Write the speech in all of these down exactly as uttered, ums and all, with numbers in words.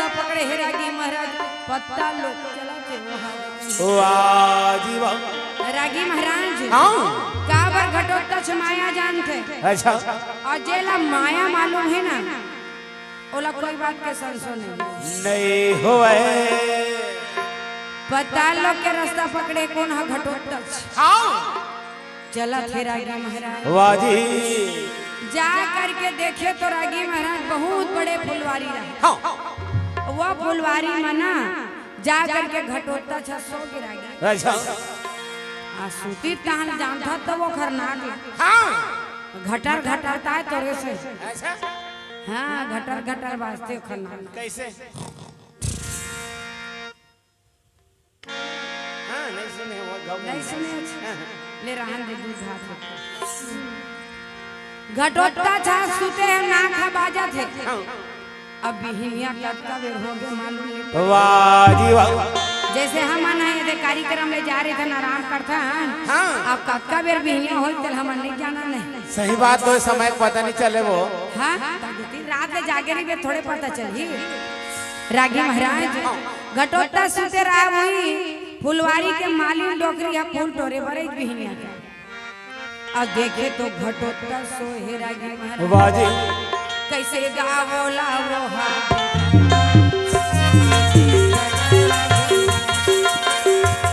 पकड़े हे रागी महाराज, पत्ता लोक चलत हे वहाँ। वाह जी वाह। रागी महाराज, हाँ। काबर घटोत्कच माया जानथे? अच्छा। अउ जेला माया मालूम हे ना, ओला कोई बात के संशय नहीं। नहीं होवय। पत्ता लोक के रास्ता पकड़े कोन ह? घटोत्कच। हाँ। चलत हे रागी महाराज। वाह जी। जा करके देखे तो रागी महाराज बहुत बड़े फुलवारी रहे। हाँ। वो फुलवारी म ना जा करके घटोत्कच ह सो गे रागी। अच्छा। आ सूती तहन जानथा तो वो खरनाक ला। हाँ। घटर घटर ताय तोरे से। अच्छा। हाँ, घटर घटर बाजथे खरनाक। कैसे? हाँ, नहीं सुने, वो गौ नहीं सुने। हाँ, हाँ। ले रहन दे, दूध भात हे। घटोत्कच ह सूते हे, नाक ह बाजत हे। हाँ। अब बिहनिया कतका बेर होगे मालूम नहीं। वाह जी वाह। जैसे हमन ह एदे कार्यक्रम ले जा रहे थे, आराम करथन। हाँ। अब कतका बेर बिहनिया होई, तेला हमन नहीं जानन नहीं। सही बात तो, समय का पता नहीं चले वो। हाँ, रात ले जागे रहिबे, थोड़े पता चलही। रागी महाराज, घटोत्कच सूते रहा वही फुलवारी के मालिन डोकरी ह फूल टोरे बर आइस बिहनिया के। अब देखे तो घटोत्कच सोहे रागी महाराज। वाह जी। कैसे गावोला वो हा।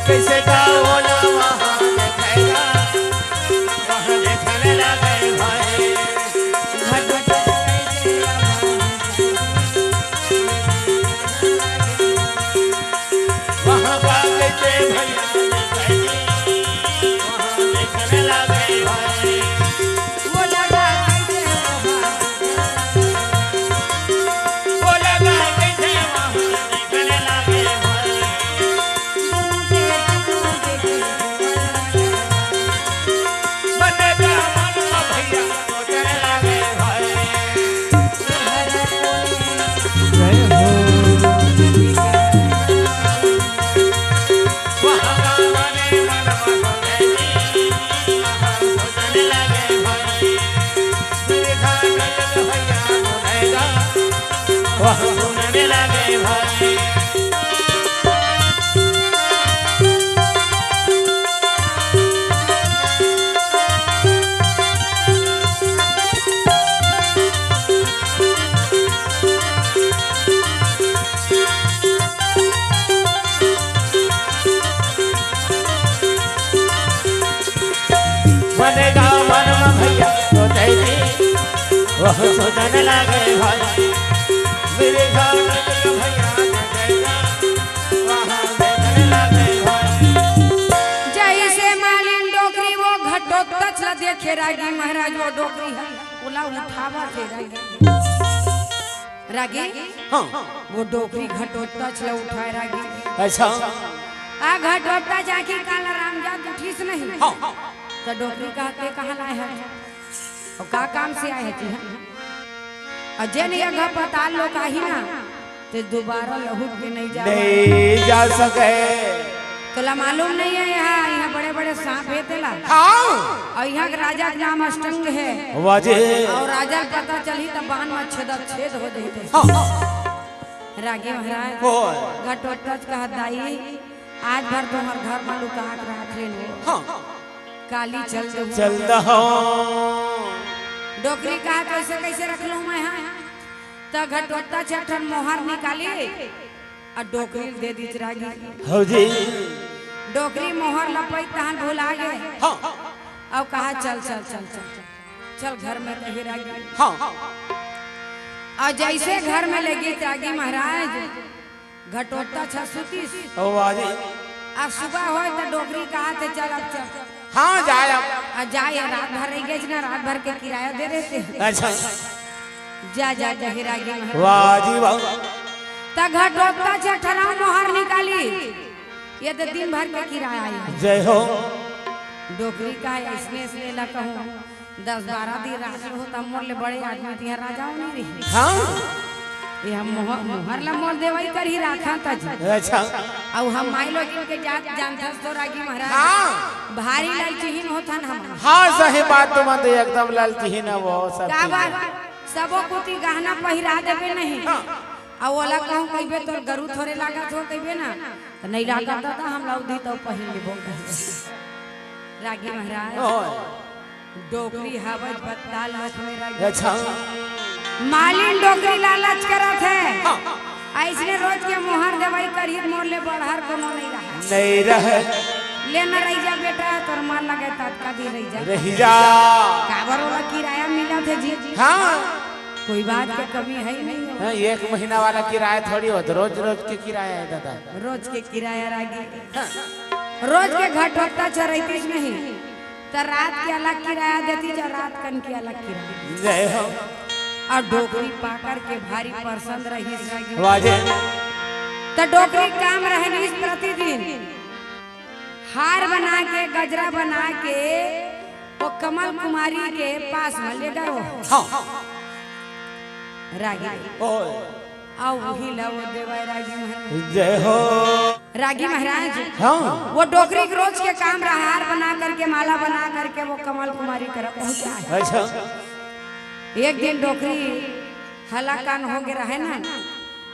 कैसे गावोला वहाँ देखैला, वहाँ देखने लगे भाई। घटोत्कच कैसे गावोला वहाँ देखने लगे। वहाँ बाबे के भैया ने कही, वहाँ देखने लगे भाई। वो लगा कैसे वहाँ, वो लगा कैसे वहाँ देखने लगे भाई। बने जा मन भैया सोचने लगे भाई। जय हो। बने गाँव मन म भैया तो जैती, वह सुनन लागे भाई। मेरे गाँव नगर भैया तो जैता, वहाँ देखने लागे भाई। जैसे मालिन डोकरी वो घटोत्कच ला देखे रागी महाराज, वो डोकरी ह, ओला उठावत हे रागी। रागी? हाँ। वो डोकरी घटोत्कच ला उठाय रागी। अच्छा। आ घटोत्कच आखिर काला राम जात उठिस नहीं। हाँ। त डोकरी कहत हे, कहाँ लाय हस? अउ का काम से आय हस? अउ जेन ये अघा पताल लोक आही ना, ते दुबारा लहुट के नहीं जा नहीं जा सके। तोला मालूम नहीं हे, यहाँ, यहाँ बड़े-बड़े सांप हे तेला। हाँ। अउ यहाँ के राजा के नाम अष्टंग हे। वाह जी। अउ राजा ल पता चलही त बान म छेदा छेद हो जही। हाँ। रागी महाराज, ओए। घटोत्कच कहत, दाई, आज भर तुम्हर घर म लुका के राख लेन। हाँ। काली चल दहूँ। चल दहूँ। डोकरी कहत, वैसे कैसे रख लूँ मैं, हाँ? त घटोत्कच एक ठन मोहर निकाली, अउ डोकरी ल दे दीस रागी। हव जी। डोकरी मोहर ल पइस तहन भुला गे। हाँ। अउ कहा, "चल, चल, चल, चल, चल, चल घर में," कहे रागी। हाँ। अउ जैसे घर में लेगिस रागी महाराज, घटोत्कच ह सुतिस। ओ वाह जी। अउ सुबह होय त डोकरी कहत हे, "चल अब चल।" हाँ, जाय अब। अउ जाय, रात भर रहि गेस ना, रात भर के किराया दे देते। अच्छा। जा, जा, जा, हे रागी महाराज। वाह जी वाह। त घटोत्कच ह ठन मोहर निकाली, ये तो दिन भर के किराया आय। जय हो। डोकरी कहे, "इसने, इसने ला कहूँ, दस बारह दिन राख लेहू त मोर ले बड़े आदमी तिहां राजा हो नहीं रही।" हाँ। ये हम मोह-, मोहर ला मोर देवई करही राखा त जी। अच्छा। अउ हम माई लोगिन के जात जानथस तो रागी महाराज। हाँ। भारी लालचीहीन होथन हम। हाँ, सही बात, तुमन तो एकदम लालचीहीन हव, सब काबर? सबो कोती गहना पहिरा देबे नहीं। हाँ। अउ ओला कहूँ कहिबे, "तोर गरू थोरे लागत हो," कहिबे ना, त "नइ लागत दादा, हम लउदी तो पहिन लेबो," कहिबे। रागी महाराज, ओए। डोकरी हवज बताल लक्ष्मी रागी। अच्छा। मालिन डोकरी लालच करत हे। हाँ। अइसने रोज के मोहर देवई करही, मोर ले बढ़हर कोनो नइ रहय। नइ रहय। ले न रहि जा बेटा, तोर मन लगे ततका दिन रहि जा। रहि जा। काबर ओला किराया मिलत हे जी। हाँ। कोई बात के कमी हे ही नहीं। हाँ, एक महीना वाला किराया थोड़ी होत, रोज रोज के किराया हे दादा। रोज के किराया रागी। हाँ। रोज के घटोत्ता चरैतीस नहीं, त रात के अलग किराया देतीस, रात कन के अलग किराया। जय हो। अउ डोकरी पाकर के भारी पसंद रहिस रागी। वाह जी। त डोकरी काम रहनिस प्रतिदिन हार बना के, गजरा बना के, वो कमल कुमारी के पास में ले गए वो। हाँ। रागी। ओए। अउ उही ला वो देवय रागी महाराज। जय हो। रागी महाराज। हाँ। वो डोकरी के रोज के काम रहा, हार बना करके, माला बना करके वो कमल कुमारी करा पहुंचा है। अच्छा। एक दिन डोकरी हलाकान हो गे रहे ना,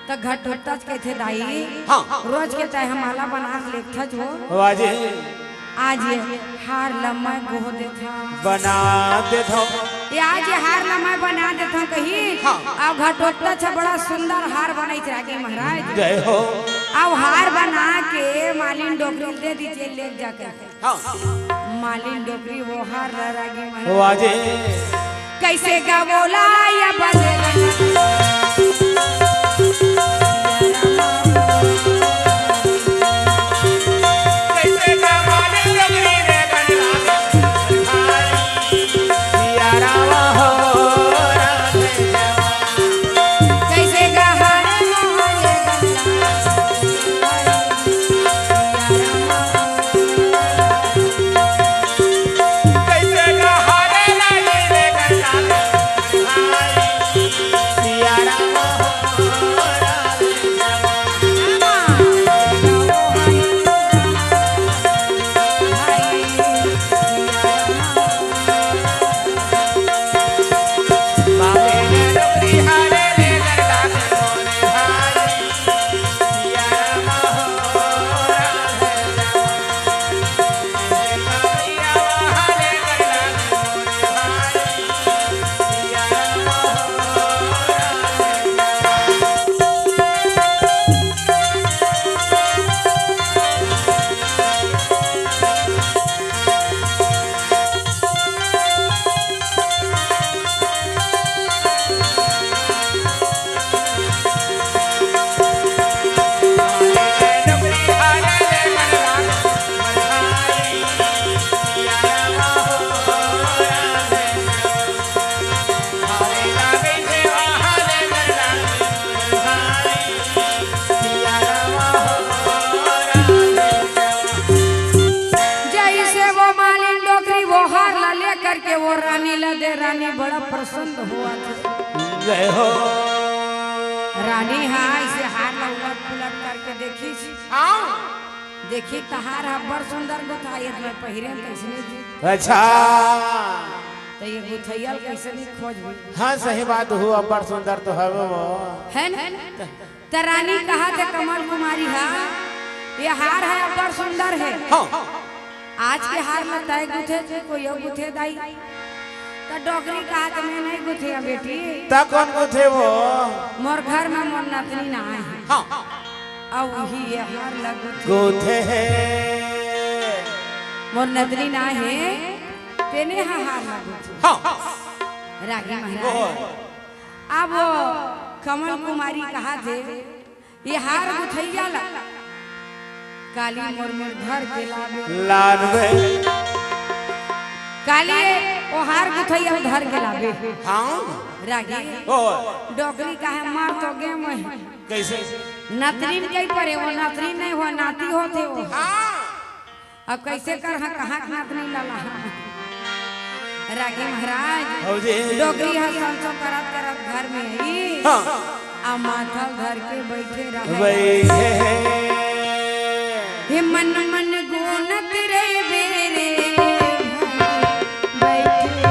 त घटोत्तच कहिथे, "दाई, हाँ। रोज के तैं ह माला बना के लेगथच वो। वाह जी। आज ये हार ल मैं गोह देथंव। बना देथंव। ये आज ये हार ल मैं बना देथंव," कहिस। हाँ। अउ घटोत्तच ह बड़ा सुंदर हार बनइस रागी महाराज। जय हो। अउ हार बना के मालिन डोकरी ल दे दीस, "लेग जा," कहिके। हाँ। मालिन डोकरी वो हार ल रागी महाराज। वाह जी। कइसे गावोला या बजे। कइसे गावोला डोकरी रे गणराज। सिया राम हो राधे श्याम। कइसे गावोला ये गणराज। जइसे वो मालिन डोकरी वो हार ला लेकर के वो रानी ला दे, रानी बड़ा प्रसन्न होवत हे। जय हो। रानी ह अइसे हार ला उलट पुलट करके देखिस। हाँ। देखिस त हार ह बड़ सुंदर गुथाए हे, मैं पहिरे तइसने जी। अच्छा। त ये गुथइया ल कइसे नइ खोजबे? हाँ, सही बात हो, अब्बड़ सुंदर तो हवे वो। हे न? त रानी कहत हे कमल कुमारी ह, ये हार ह अब्बड़ सुंदर हे। हाँ। आज के हार ल तैं गुथे, कोई अउ गुथे दाई? त डोकरी कहत हे, मैं नइ गुथे बेटी। त कोन गुथे वो? मोर घर में मोर नतनीन आय हे। हाँ। अउ उही ये हार ल गुथे। गुथे हे। मोर नतनीन आय हे, तेने ह हार ल गुथे। हाँ। रागी महाराज। ओहो। अब वो कमल कुमारी कहत हे, ये हार गुथइया ला काली मोर मेर धर के लाबे। लानबे। काली वो हार गुथइया ला धर के लाबे। हाँ। रागी। ओए। डोकरी कहे, मर तो गे मैं। कइसे? नतनीन कइ परे, वो नतनीन नइ हो, नाती होथे वो। हाँ। अब कइसे करहूँ, कहाँ के नतनीन ला लाहूँ? रागी महाराज, हौ जी। डोकरी ह संसो करत करत घर में आई। हाँ। आ माथा धर के बइठे रहे। बइठे हे। हे मन मन गुनत रे बेरे भाई, बइठे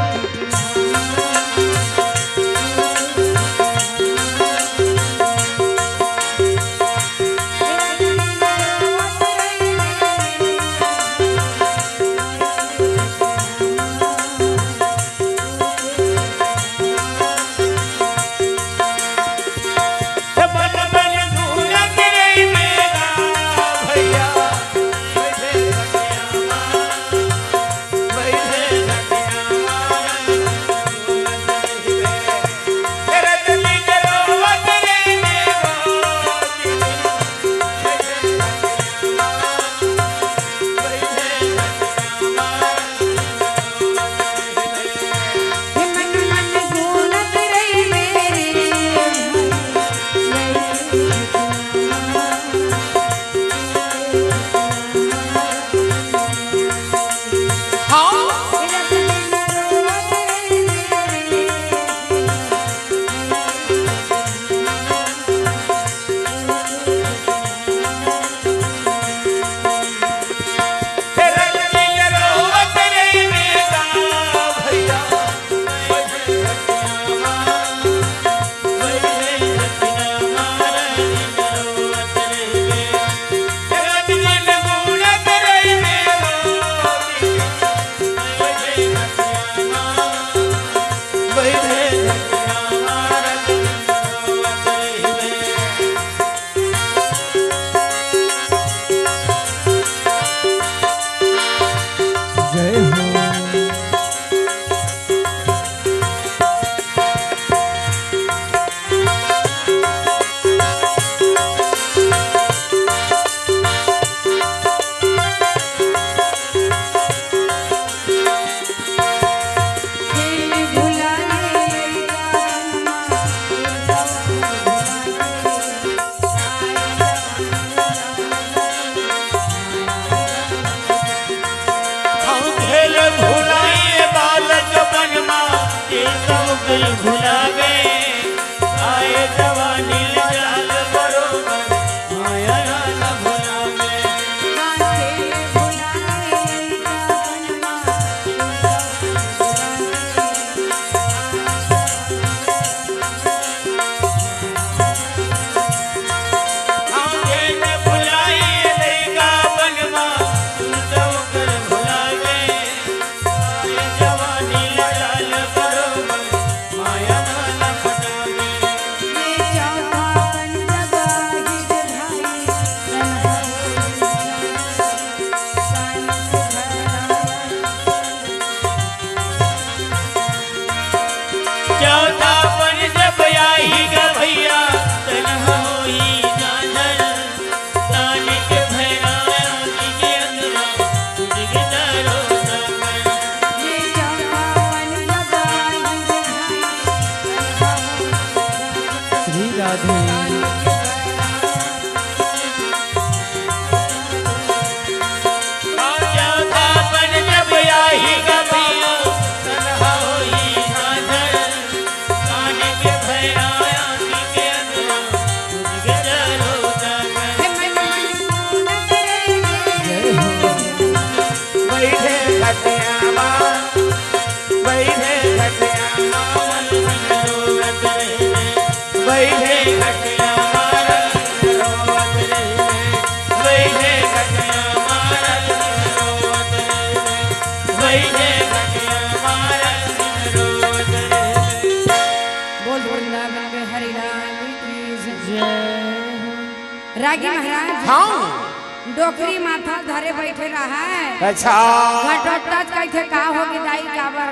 बोल वृंदावन बिहारी लाल की जय। रागी महाराज, हाँ। डोकरी माथा धरे बैठे रहा है। अच्छा। घटोत्कच कहिथे, "का होगे दाई, काबर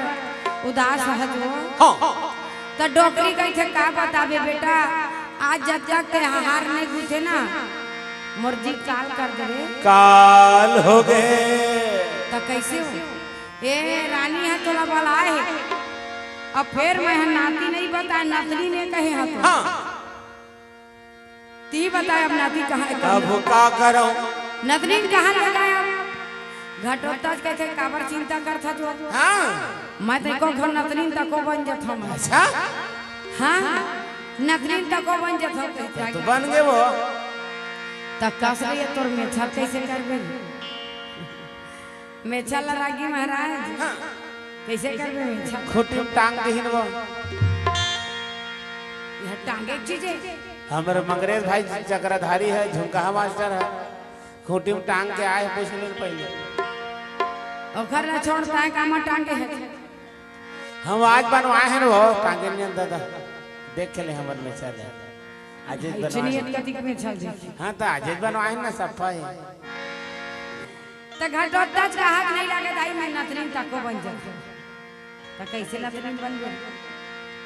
उदास हस वो?" हाँ। त डोकरी कहिथे, "का बताबे बेटा, आज जब तक ते हार नइ गुथे ना, मोर जी काल कर दे रे।" काल होगे। त कइसे हो? ए रानी ह तोला बलाए हे। अब फेर मैं ह नाती नइ बताए, नतनी ने कहे ह तो। हाँ। ती बताए अब नाती कहाँ हे? अब का करंव? नतनीन कहाँ ले जाए अब? घटोत्कच कहिथे, "काबर चिंता करथस वो?" हाँ। मैं तो एको घन नतनीन तको बन जाथंव मैं। अच्छा? हाँ, नतनीन तको बन जाथंव कहिथे। त बन गे वो। त कस रे तोर मेछा कइसे करबे? मेछा ला रागी महाराज। हाँ। कइसे करबे मेछा? खूंटी म टांग दिहिन वो। यह टांगे के चीज हे? हमर मंगरेश भाई चक्रधारी हे, झुमकाहा मास्टर हे, खूंटी म टांग के आए हे कुछ दिन पहिले। ओखर ला छोड़, तैं कामा टांगे हस? हम आज बनवाए हन वो, टांगे नइ हन दादा, देख ले हमर मेछा ला। आजेच बनवाए हन। कतिक मेछा देख। हाँ, त आजेच बनवाए हन ना, सफा हे। त घटोत्कच कहा कि नइ लागे दाई, मैं नतनीन तको बन जाथंव। त कइसे नतनीन बनबे?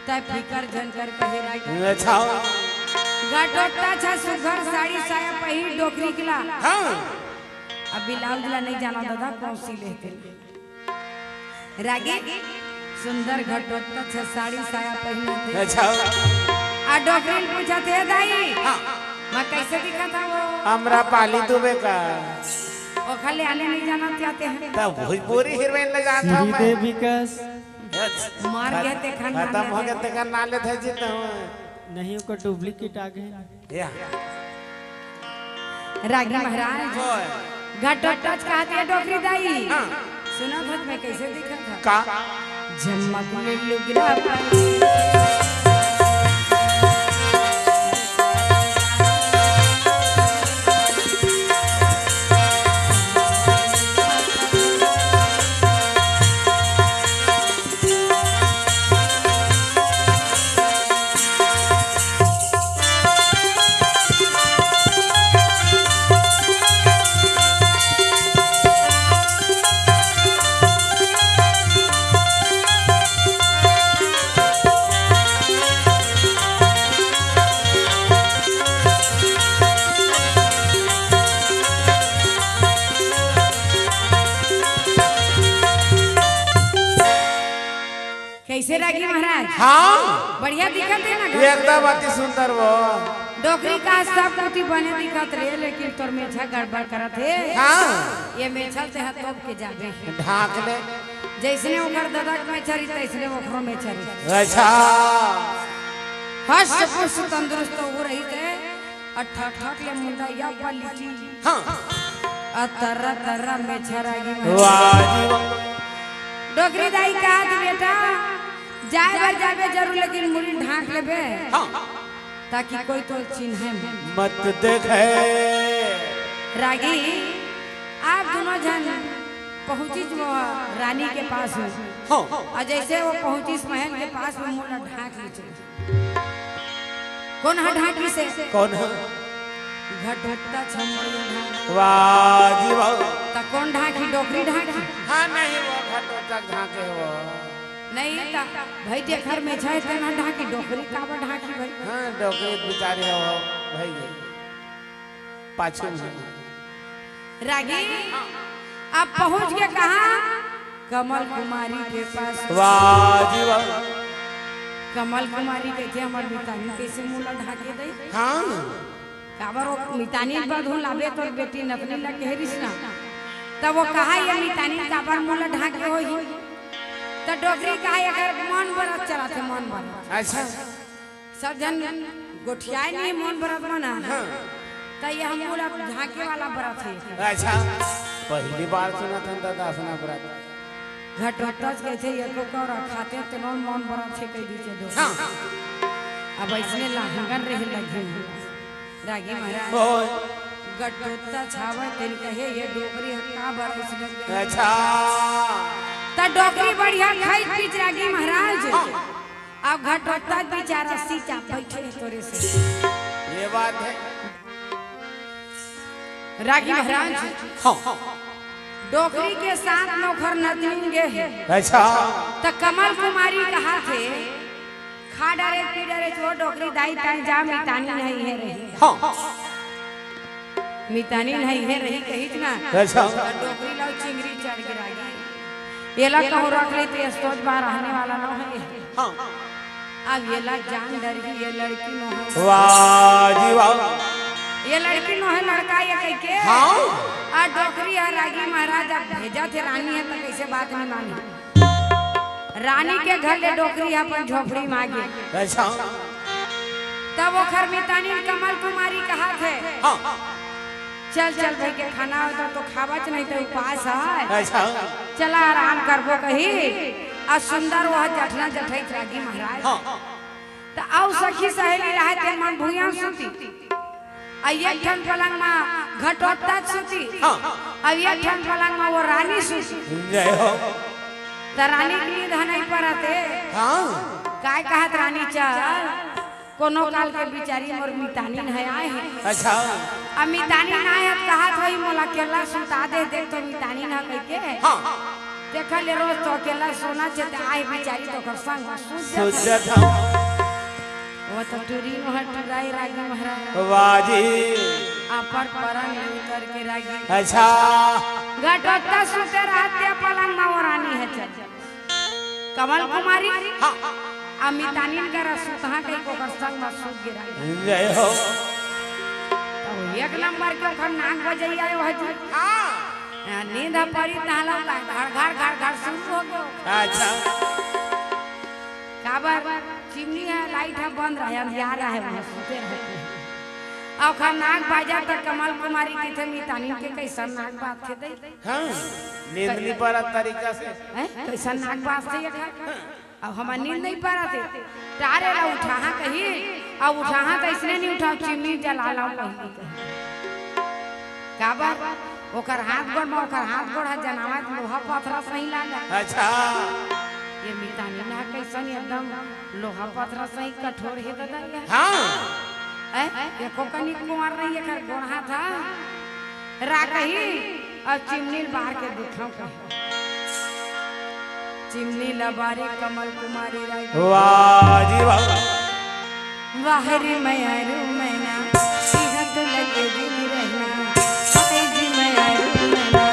तैं फिकर झन कर कहे रागी। अच्छा। घटोत्कच ह सुघर साड़ी साया पहिर डोकरी के ला। हाँ। अब ब्लाउज ला नइ जानंव दादा, कौन सिले हे तेला। रागी, सुंदर घटोत्कच ह साड़ी साया पहिरे हे। अच्छा। आ डोकरी ल पूछत हे, "दाई, हाँ। मैं कइसे दिखत हंव वो?" आम्रपाली दुबे कस। ओखर ले आने नइ जानत जाते हैं। त भोजपुरी हीरोइन ल जानत हंव मैं। श्रीदेवी कस। अच्छा। मर गे तेखर नाम खतम हो गे तेखर नाम लेथे जी त। नहीं, ओकर डुप्लीकेट आ गे। या। रागी महाराज, ओए। घटोत्कच कहत हे डोकरी दाई। हाँ। सुनत हस मैं कइसे दिखत हंव? का? झमक ले लुगरा पर। कइसे रागी महाराज? हाँ। बढ़िया दिखत हे ना? एकदम अति सुंदर वो। डोकरी कस सब कोती बने दिखत रे, लेकिन तोर मेछा गड़बड़ करत हे। हाँ। ये मेछा ल तेहा तोप के जाबे। ढांक ले। जइसने ओखर ददा के मेछा रहिस, तइसने ओखरो मेछा रहिस। अच्छा। हष्ट पुष्ट तंदुरुस्त वो रहिस हे। अउ ठक ठक ले मुंडा या पलिटी। हाँ। अउ तर्रा तर्रा मेछा रागी में। वाह जी वाह। डोकरी दाई कहत हे, "बेटा, जाए बर जाबे जरूर, लेकिन मुड़ी ढांक लेबे, हाँ। ताकि कोई तोला चिन्हे मत।" मत देखे। रागी, आप दूनों झन पहुंचिस वो रानी के पास में। हाँ। अउ जइसे वो पहुंचिस महल के पास में, मुंह ला ढांक लीस। कोन ह ढांकिस? कोन ह? घटोत्कच ह मोर ढांक। वाह जी वाह। त कोन ढांकही? डोकरी ढांकही? हाँ, नहीं, वो घटोत्कच ढांके वो। नहीं त भाई, जेखर मेछा हे, तेन ह ढांकही, डोकरी काबर ढांकही भाई? हाँ, डोकरी बेचारी हो भाई, पाछू में। रागी, अब पहुंच गे कहाँ? कमल कुमारी के पास। वाह जी वाह। कमल कुमारी कहिथे, "हमर मितानी कइसे मुंह ला ढांके दई?" हाँ। काबर वो मितानी बधू लाबे तोर बेटी नतनी ला कहे रिस ना। तब वो कहा, "ये मितानी काबर मुंह ला ढांके होही?" त डोकरी कहा, "एकर मन बरत चलाथे, मन बरत।" अच्छा। सब झन गोठियाए नहीं, मन बरत मन आ। हाँ। त ये हम मुंह ला ढांके वाला बरत हे। अच्छा। पहली बार सुनत हन दादा असना बरत। घटोत्कच कहिथे, "एको कौरा खाते तेनो मन बरत हे," कहि दिथे डोकरी। हाँ। अब अइसने लांघन रहे लगिन रागी महाराज। ओए। घटोत्कच हावय तेन कहे, "ये डोकरी ह का बर अइसने?" अच्छा। त डोकरी बढ़िया खाई पीच रागी महाराज। हाँ। अब घटोत्कच बिचारा सीचा बैठे हे तोरे से। ये बात है। रागी महाराज, हाँ। डोकरी के साथ नौकर नतनीन गे हे। अच्छा। त कमल कुमारी कहाथे, "खा डरे, पी डरे, वो डोकरी दाई तन जा, मितानी नहीं हे रही।" हाँ। मितानी नहीं हे रही कहिच ना। अच्छा। त डोकरी ला चिंगरी चढ़ गे रागी। एला कहूँ रख ले ते सोच बा रहने वाला न हे। हाँ। अब एला जान डरही, ये लड़की नोहे। वाह जी वाह। ये लड़की नोहे लड़का ये कहिके। हाँ। आ डोकरी ह रागी महाराज अब भेजथे रानी ह त कइसे बात नहीं मानी। रानी के घर ले डोकरी ह अपन झोपड़ी मा गे। अच्छा। तब ओखर मितानी कमल कुमारी कहाथे। हाँ। चल, चल भाई के खाना हो तो, तो खावच नहीं तो उपास है। अच्छा। चला आराम करबो कही। आ सुंदर वह जठना जठई रागी महाराज। हाँ। त अउ सखी सहेली रहे ते मन भुइयां सूती। आ एक ठन पलंग मा घटोत्कच सूती। हाँ। अब एक ठन पलंग मा वो रानी सूती। जय हो। त रानी के नींद ह नहीं परत हे। हाँ। काय कहत रानी चल। कोनो काल के बिचारी मोर मितानी न आए हे। अच्छा। अब मितानी न आए हे, कहत होही मोला अकेला सुता दे, देख तो मितानी न कहिके। हाँ। देखा ले रोज तो अकेला सोना चे, त आए बिचारी तो ओकर संग सुत जात। सुत जात हूँ। वो तो टुरी नोहे टुराई रागी महाराज। वाह जी। अपर परन उतर के रागी। अच्छा। घटोत्कच सुते रहत ते पलंग मा वो रानी हे चल। कमल कुमारी। हाँ। आ मितानिन करा सुतहा कहिके ओकर संग म सुत गे रागी। जय हो। त एक नंबर के ओकर नाक बजइया हे जी। हाँ। नींद ह परी तहला घर घर घर घर शुरू हो गयो। अच्छा। काबर चिमनी हे, लाइट ह बंद रहे, अंधियार रहे, वहाँ सुते रहे। अउ ओकर नाक बाजा त कमल कुमारी कहिथे, "मितानिन के कइसन नाक बाजथे दई।" हाँ, नींद नहीं पड़त तरीका से। हैं? कइसन नाक बाजथे एकर? अब हमर नींद नहीं पड़त हे। टारे ला उठाहा कही, अब उठाहा त अइसने नहीं उठाओ, चिमनी जला लाओ पहली कही। काबर? ओकर हाथ गोड़ म, ओकर हाथ गोड़ ह जनावत लोहा पथरा सही लागे। अच्छा। ये मितानिन ह कइसन एकदम लोहा पथरा सही कठोर हे दादा ये। हाँ। ए, एको कनी कुंवर नहीं एकर गोड़ हाथ ह। रा कही अउ चिमनी ल बार के देखाओ कही। चिमनी ल बारे कमल कुमारी राय। वाह जी वाह। वाह रे मया रू मैना, इहाँ तो लगे दिल रहना। हाय जी मया रू मैना,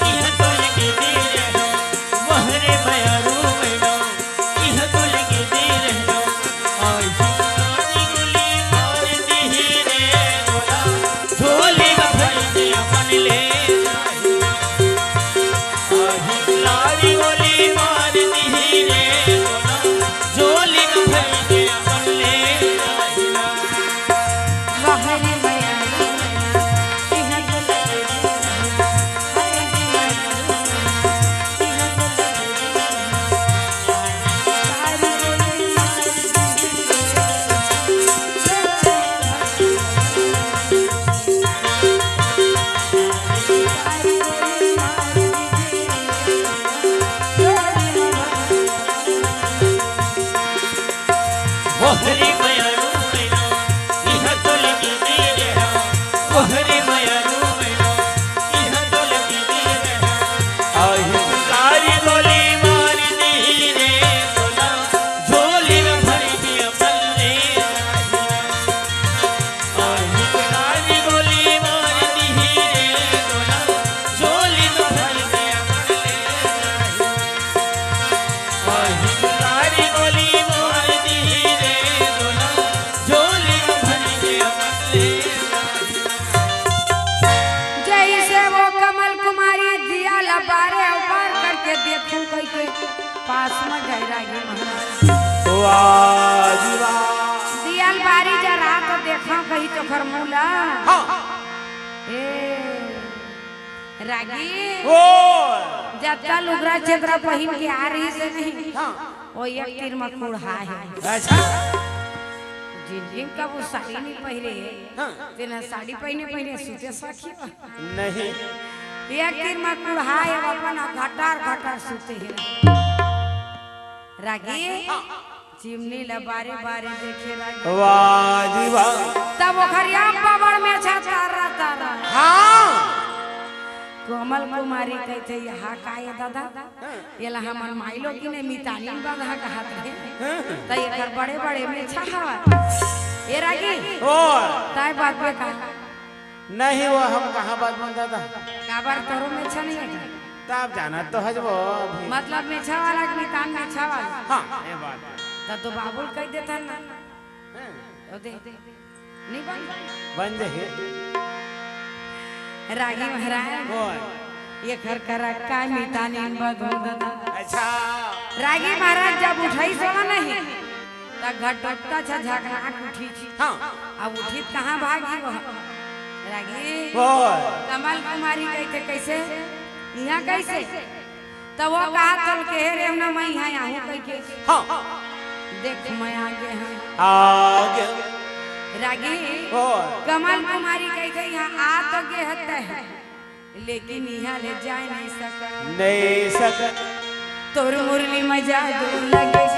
इहाँ तो लगे दिल रहना। पास में गए रागी महाराज। वाह जी वाह। दियल बारी जरा तो देखा कही चोखर मूला। हाँ। ए रागी। ओ। जब तक लुगरा चेदरा पहिन के आ रही से नहीं। हाँ। वो एक तीर में कुढ़ा है। अच्छा। जिन जिन कब वो साड़ी नहीं पहिरे है। हाँ। तेना साड़ी पहिने पहिने सुते सखी। नहीं। एक तीर में कुढ़ा है, अपन घटर घटर सुते है। रागी। हाँ। चिमनी ला बारे बारे देखे रागी। वाह जी वाह। तब ओखर या बाबर में छा तारा तारा। हाँ। कोमल कुमारी कहते, "यहाँ का ये दादा?" हाँ। ये ला हमन माइलो की नहीं मितानी बाधा कहत रहे। हाँ। त एकर बड़े बड़े मेछा हवा। ए रागी। ओ। ताय बात बे का? नहीं, वो हम कहाँ बात बन दादा। काबर तोरो मेछा नहीं है का? त आप जानत तो हज वो अभी। मतलब मेछा वाला के मितान मेछा वाला। हाँ, ये बात है। त तो बाबुल कह देता ना। हाँ। ओ दे। नहीं बन। बन जाही। रागी महाराज। बोल। ये घर का रखा है मितानी बदू दादा। अच्छा। रागी महाराज जब उठाई सोला नहीं, त घटोत्ता छा झकनाक उठी। हाँ। अब उठी त कहाँ भागी वो? रागी। बोल। कमल कुमारी कहते कैसे? यहाँ कैसे? त वो कहा तोल के, "हे रे, ना मैं यहाँ आहूँ," कह के। हाँ। देख, मैं आगे हूँ। आगे। रागी। ओ। कमल कुमारी कह के यहाँ आ तो गे हते हैं, लेकिन यहाँ ले जा नहीं सका। नहीं सका। तोर मुरली में जादू लगे।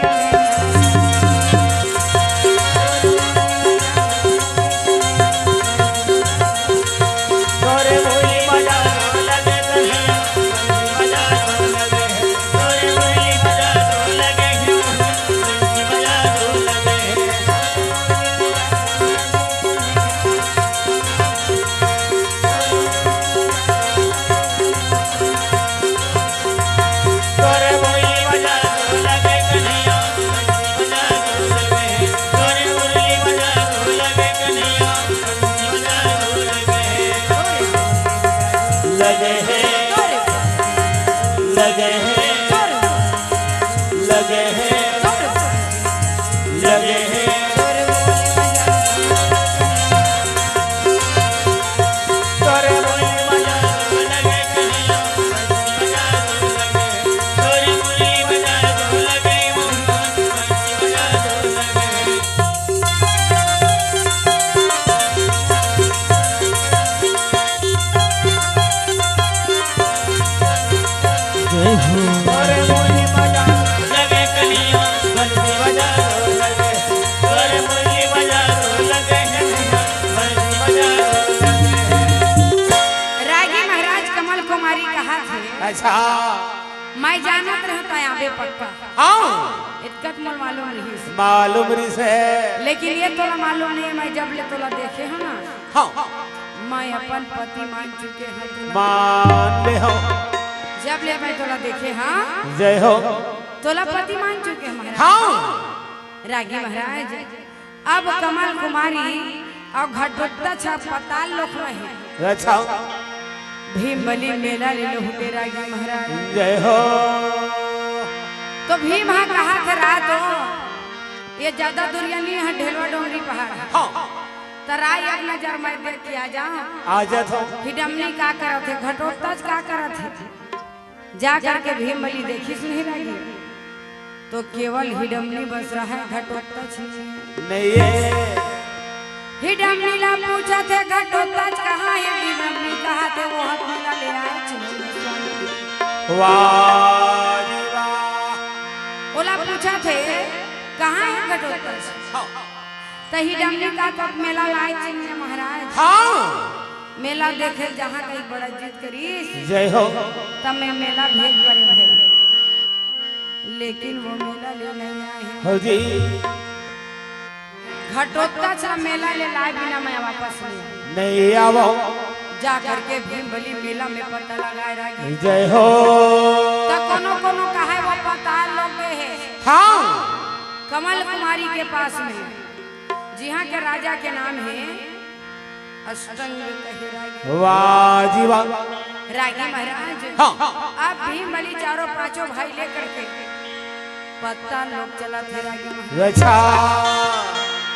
लगे हैं, लगे हैं, लगे हैं, लगे हैं। जय हो। रागी महाराज कमल कुमारी कहा थे। अच्छा। मैं जानत रहूं त आबे पक्का। हाँ। इतकत मोल मालूम रहिस। मालूम रहिस हे। लेकिन ये तोला मालूम नहीं है, मैं जब ले तोला देखे हूँ ना, हाँ। मैं अपन पति मान चुके हूँ तोला। मान ले हो। जब ले मैं तोला देखे हूँ। जय हो। तोला पति मान चुके हैं महाराज। हाँ। रागी महाराज, अब कमल कुमारी अउ घटोत्कच ह पताल लोक में हे। अच्छा। भीम बली मेला ले लहुटे रागी महाराज। जय हो। तो भीम ह कहा थे रात हो, ये ज्यादा दूरिया नहीं है, ढेलवा डोंगरी पहाड़ है। हाँ। त राय एक नजर मैं देख के आ जाऊं। आ जात हो। हिडमनी का करत हे, घटोत्कच का करत हे? जा करके भीम बली देखिस नहीं रागी, तो केवल हिडमनी बस रहा है, घटोत्कच नहीं है। नहीं है। हिडमनी ला पूछत हे, "घटोत्कच कहाँ है?" हिडमनी कहा थे, "वो हाथ मेला ले आए चिन्ह स्वामी।" वाह जी वाह। ओला पूछत हे, "कहाँ है घटोत्कच?" हाँ। त हिडमनी का तो मेला लाए चिन्ह महाराज। हाँ। मेला देखे जहाँ कहीं बड़ा जिद करिस। जय हो। तब मैं मेला भेज परे भाई, लेकिन वो मेला ले नहीं आए हैं। हो जी। घटोत्कच मेला ले लाए बिना मैं वापस नहीं आऊँ। नहीं आवो। जा करके भीम बली मेला में पता लगाए रागी। जय हो। त कोनो कोनो कहे वो पताल लोक में है। हाँ। कमल कुमारी के पास में। जिहाँ के राजा के नाम है अष्टंग कहे रागी। वाह जी वाह। रागी महाराज। हाँ। अब भीम बली चारों पांचों भाई लेकर के पता लोग चलत हे रागी महाराज। अच्छा।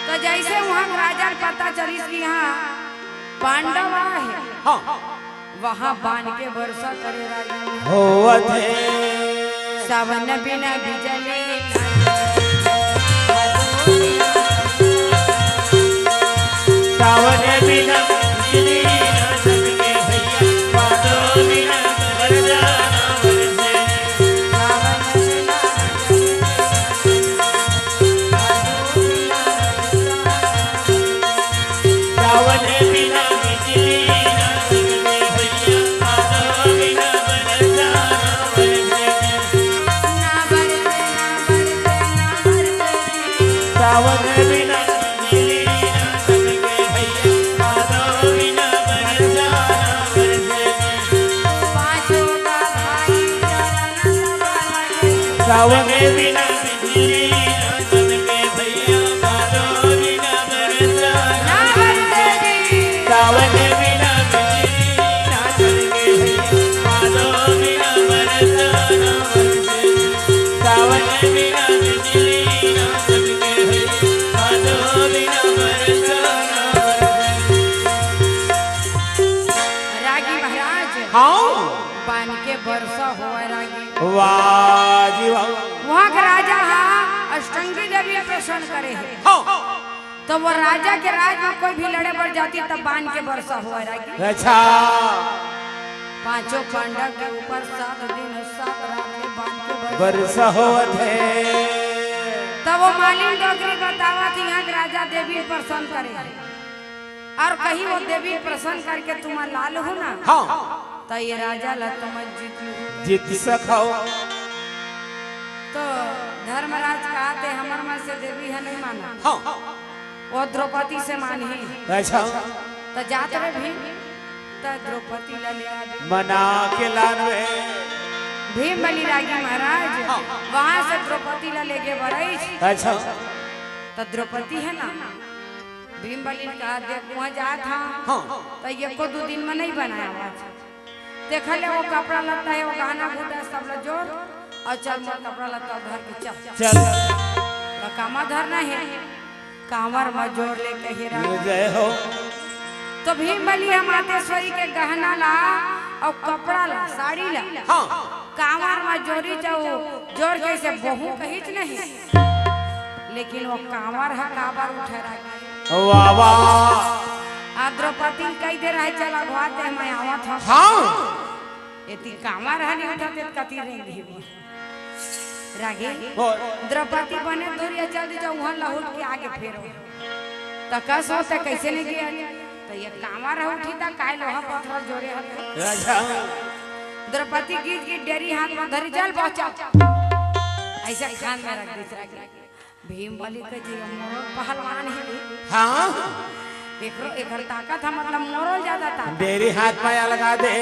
तो जैसे वहाँ राजा ल पता चलिस कि यहाँ पांडव आहे, हाँ। वहाँ बान के बरसा करे रागी महाराज। होवत हे। सावन बिना बिजली सावन बिना बिजली ना चमके भैया, भादो बिना बरसा ना बरसे। सावन बिना बिजली ना चमके भैया, भादो बिना बरसा ना बरसे। सावन बिना बिजली ना चमके भैया, भादो बिना बरसा ना बरसे। सावन बिना बिजली ना चमके भैया, भादो बिना बरसा ना बरसे। सावन बिना बिजली ना चमके भैया, भादो बिना बरसा ना बरसे। सावन बिना बिजली ना चमके भैया, भादो बिना बरसा ना बरसे। रागी महाराज, हाँ। बान के बरसा होवय रागी। वाह जी वाह। वहाँ के राजा हा अष्टंगी देवी प्रसन्न करे हे। हाँ। तो वो राजा के राज में कोई भी लड़े बर जाती, तब बान के बरसा होवय रागी। अच्छा। पांचों पांडव के ऊपर सात दिन सात रात ले बान के बरसा। बरसा होवत हे। तब वो मालिन डोकरी बतावत, यहाँ के राजा देवी प्रसन्न करे हे। अउ कहीं वो देवी प्रसन्न करके तुम लाल हो ना, हाँ। तो ये राजा ला तुम जीत लो। जीत सकव। तो धर्मराज कहा थे, हमर मन से देवी हे नहीं माना। हाँ। वो द्रौपदी से मानही। अच्छा। तो जात रहे भीम, तो द्रौपदी ला ले आ दे। मना के लान रहे। भीम बली रागी महाराज, हाँ। वहाँ से द्रौपदी ला लेगे बरईस। अच्छा। तो द्रौपदी हे ना, भीम बली ने कहा, देख, वहाँ जात हा, हाँ। तो एको दू दिन में नहीं बनाय आवाज। देख ले, वो कपड़ा लत्ता हे, वो गहना गुड्डा सब ला जोर, अउ चल, मोर कपड़ा लत्ता धर के चल। चल। तो कामा धरना हे, कांवर में जोर ले कहे रहा। जय हो। तो भीम बली हा मातेश्वरी के गहना ला अउ कपड़ा ला, साड़ी ला, हाँ। कांवर में जोरिस अउ जोर के से बहू कहिस नहीं। लेकिन वो कांवर ह काबर उठे रागी। वाह, वाह। आ द्रौपदी ल कहि दे रहे, "चल अघवा दे, मैं आवत हूँ।" हाँ। एती कांवर ह नहीं उठत, एत कती रेंगही बोल। रागी, बोल। द्रौपदी बने दूरिया चल दी, जाओ वहाँ लहुट के आगे फेरो। त कस होते कैसे नहीं गया? त ये कांवर ह उठी त काय लोहा पत्थर जोरे हत। अच्छा। द्रौपदी गीत गीत डेरी हाथ में धरी, "चल बच्चा।" ऐसे खान में रख दी रागी। भीम बली के जी मोर पहलवान हे रे। हाँ। एकरो, एकर ताकत ह, मतलब मोरो ले ज्यादा ताकत। डेरी हाथ में अलगा दे।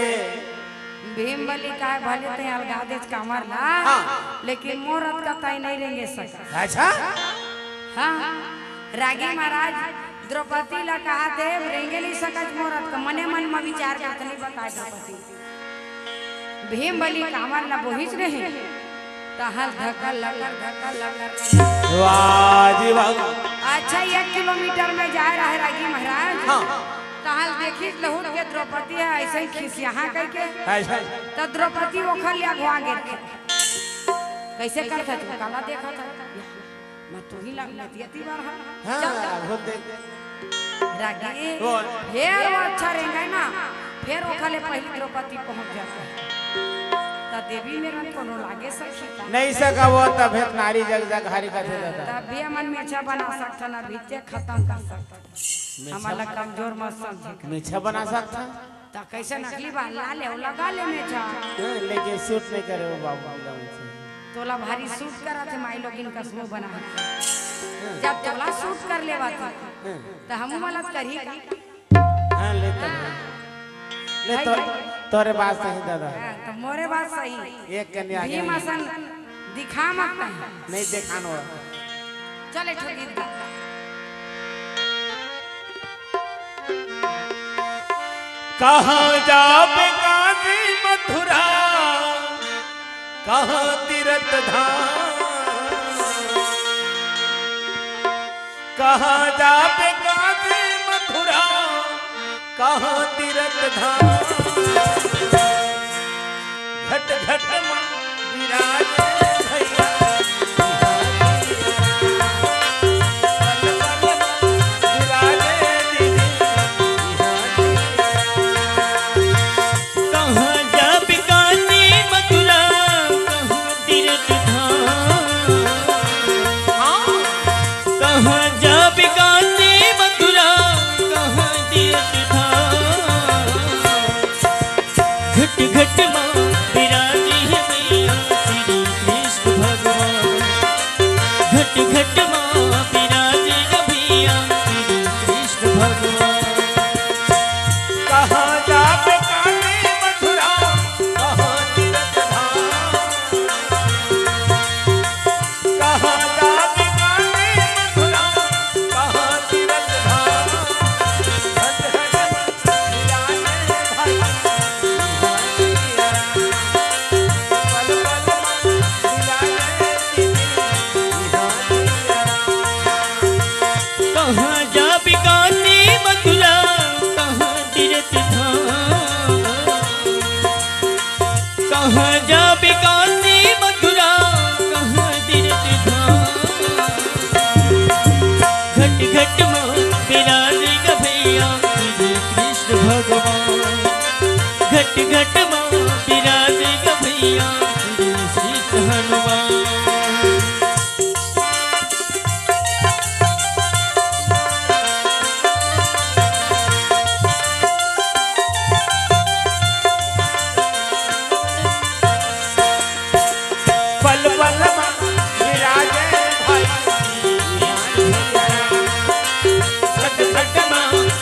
भीम बली कहे, "भले तैं अलगा देच कांवर ला, हाँ। लेकिन मोर अतका तैं नहीं रेंगे सकस।" अच्छा। हाँ। रागी महाराज द्रौपदी ला कहा, "देव रेंगे नहीं सकस मोर अतका।" मने मन में विचार करत नहीं बताए द्रौपदी। भीम बली कांवर ला बोहिच रहे, तहल धकल लकर धकल लकर। वाह जी वाह। अच्छा, एक किलोमीटर में जाए रहे रागी महाराज। हाँ। तहल देखिस लहुट के द्रौपदी ह ऐसे ही खिसियाहा कहिके। अच्छा। त द्रौपदी ओखर ले अघवा गे। कैसे करत हे तू, काला देखत हे? मैं तू ही ला, मैं तियती बार हा। हाँ, चल, चल। रागी। बोल। फेर वो अच्छा रेंगे ना, फेर ओखर ले पहली द्रौपदी पहुंच जात हे। त देवी मेर कोनो लागे सखी का? नहीं सका वो, तभे नारी जग जग हारी कथे दादा। तभे हमन मेछा बना सकथन, अभी ते खत्म कर सकथन। मेछा हमन ला कमजोर मत समझे। मेछा बना सकथन? त कैसे नकली बाल ला ले, लगा ले मेछा। हाँ, लेकिन सूट नहीं करे वो बाबू, बिना मेछा। तोला भारी सूट करत हे, माई लोगिन कस मुंह बना। हाँ। जब तोला सूट कर लेवा थे, हाँ। त हमू मलत करही का? हाँ, ले तो। ले भाई, तो, भाई। तोरे बात सही दादा। हाँ, त मोरे बात सही। एक कन्या भीम आगे। असन दिखा मत कहीं। नहीं देखान हो। चल, एक ठो गीत गा। कहाँ जाबे काशी मथुरा, कहाँ तीरथ धाम। कहाँ जाबे काशी मथुरा, कहाँ तीरथ धाम। घट घट मा विराजे भैया, पल पल मा विराजे दीदी। कहाँ जाबे काशी मथुरा, कहाँ तीरथ धाम। हाँ। कहाँ जाबे काशी मथुरा, कहाँ तीरथ धाम। घट घट मा विराजे हे मैया श्री कृष्ण भगवान। घट घट मा विराजे हे भैया श्री कृष्ण भगवान। कहाँ जाबे काशी मथुरा, कहाँ तीरथ धाम। कहाँ जाबे काशी मथुरा, कहाँ तीरथ धाम। घट घट मा विराजे भाई, पल पल मा विराजे दीदी। कहाँ जाबे काशी मथुरा, कहाँ तीरथ धाम। कहाँ जाबे काशी मथुरा, कहाँ तीरथ धाम। घट घट मा विराजे गा भैया श्री कृष्ण भगवान। घट घट मा विराजे गा भैया श्री श्री हनुमान। पल पल मा विराजे भाई, घट घट मा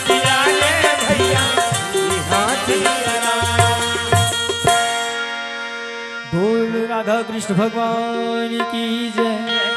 विराजे भैया। बोल राधा कृष्ण भगवान की जय।